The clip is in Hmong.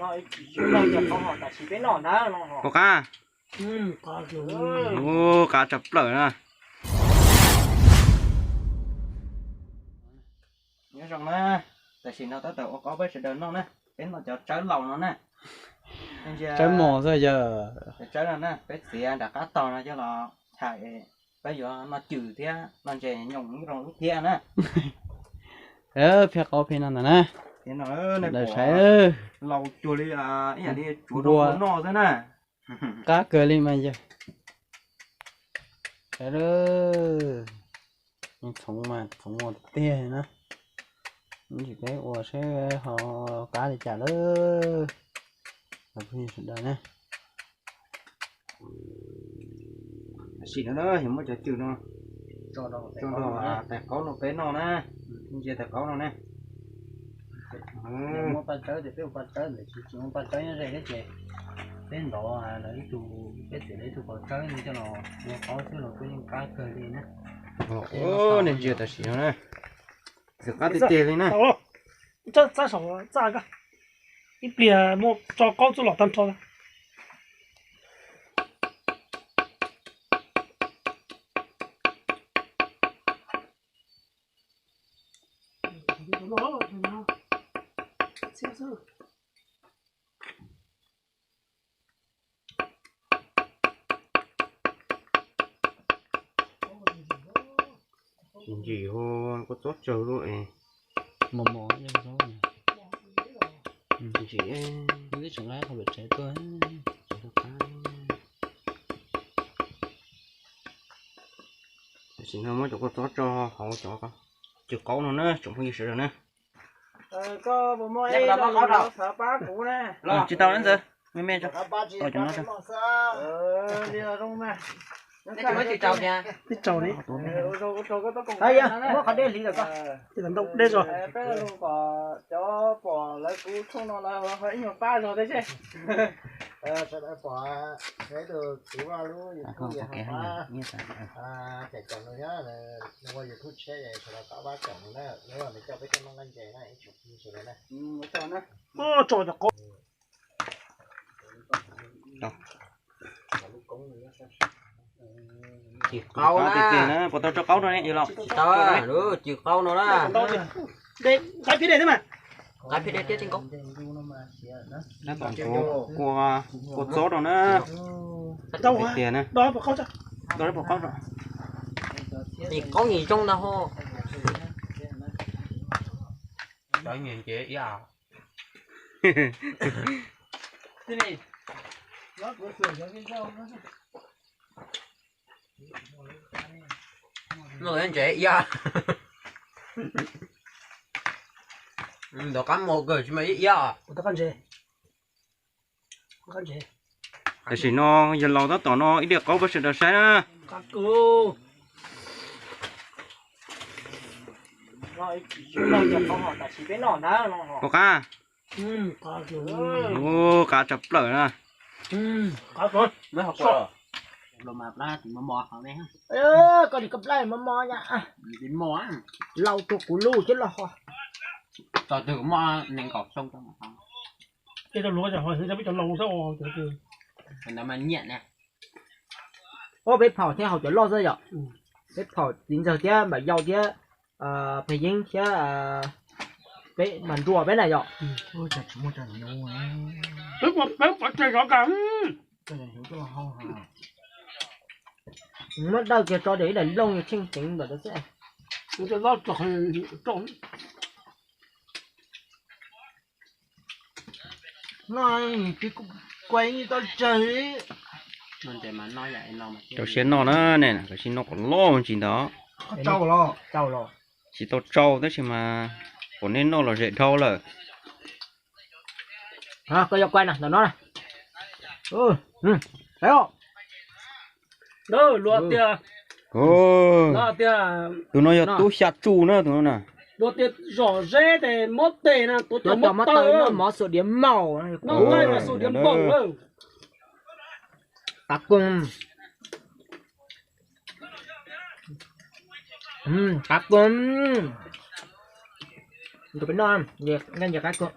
Pom qab. Ub, qab tshaj plaws na. Nyob zoo na, tam sim no tab tom ua qaub peb sawv daws noj na, peb noj cov tsawb laus no na. Tsawb mos xwb yog. Cov tsawb no na, peb txiav nram qab taug no coj los hais, peb yuav noj cwm thiab noj ntses nyoos ib rau lub thiab na. Phiaj qaub phiaj noj ntawm na. Daws saib. Laus cuag li ib yam li tsuav rau noj xwb na. Qab kawg li mas yog. Saib lawm. Txhoov mas txhoov ua tiag na. Ib ntsis peb ua saib ho qab li cas lawm. Los phooj ywg sawv daws na. Tam sim no na yog muab cov cwm no tso rau tais qaub no peb noj na. Ntsia tais qaub no na. Muab paj tsawb ces peb ua paj tsawb ntawm tsis tsis muaj paj tsawb nyob ze thiab ces peb ntov lawv ib tug, peb txiav lawv ib tug kaus tsawb no coj los ua qaub xwb los kuj yeej qab kawg li na. Nej ntsia tam sim no na. Txawm qab tiag tiag li na. Ib pliag muaj tso qaub txuj lom tag nrho. Tsis ntsim hu kua txob tsawg luaj es. Mos mos ntsim. Tseem lab qhov pem tsev tuaj. Tam sim no muab cov kua txob tso hauv cov cwm qaub no na tsoom phooj ywg sawv daws na. Koj puas muaj ib lo lus xav pab kuv na? Tsis tau na ntxawg, me me tso. Tau cov no tso. Muab qhov dej hliv rau koj. Dej tso. Peb lus kom cov pom lawv kuv tshooj no lawv ho ib nyuag pab zog thiab seb. Sawv daws pom peb tus txiv vaj lub YouTube yog ho pab cawm cawm nws thiab, nws ua YouTube tshiab es sawv daws pab pab cawm nws na, nws coj peb tuaj noj nqaij ntses na ib tsoom phooj ywg sawv daws na. Cwm qaub tiag tiag na, puas tau tso qaub no ne? Tsis tau, cwm qaub no na. Qaib phiab dej thiab mas. Qaib phiab dej thiab tseem qaub. Tab tom ntxuav kua, kua txob rau na. Tiag na. Cwm qaub nyim zoo ntag ho. Cov nyim nce ib yam. Noj ntses ib yam. Ntawm qab mos kawg tsis mas ib yam. Tam sim no yawg laus tab tom noj ib diaj qaub pab sawv daws saib na. Pom qab. Ub, qab tshaj plaws na. Koj nim koj plab mos mos, laus rau kuv lub coj los ho. Tos twg kuv muaj nees nkaum xyoo. Ntawd mas nyiam na. Ua peb phaum thiab haus cov loj xwb yom. Peb phaum txiv ntxawg thiab npam yau thiab, peb yeeb thiab, peb mas nruas peb na yom. Peb pov tseg zov kas. Muab dawj kiag tso tias ib daim nplooj tsheej ceev ntawm xwb. Noj, kuv tau tsawg. Rau siab noj na, nej rau siab noj kom loj ntsis ntawd. Tsis tau tsau tab sis mas kom nej noj los zem dhau lawm. Koj yuav kuaj na ntawm no na. Luag tias, luag tias tus no yog tub xya tsuj na tus no na. Luag tias zom zeb tes mob tes na, tuav cov mob taw, mov xuam diav maum, noj nqaij mas xuam diav npaum lawm. Qab kawg. Qab kawg. Tus peb noj, nqaij ntses qab kawg.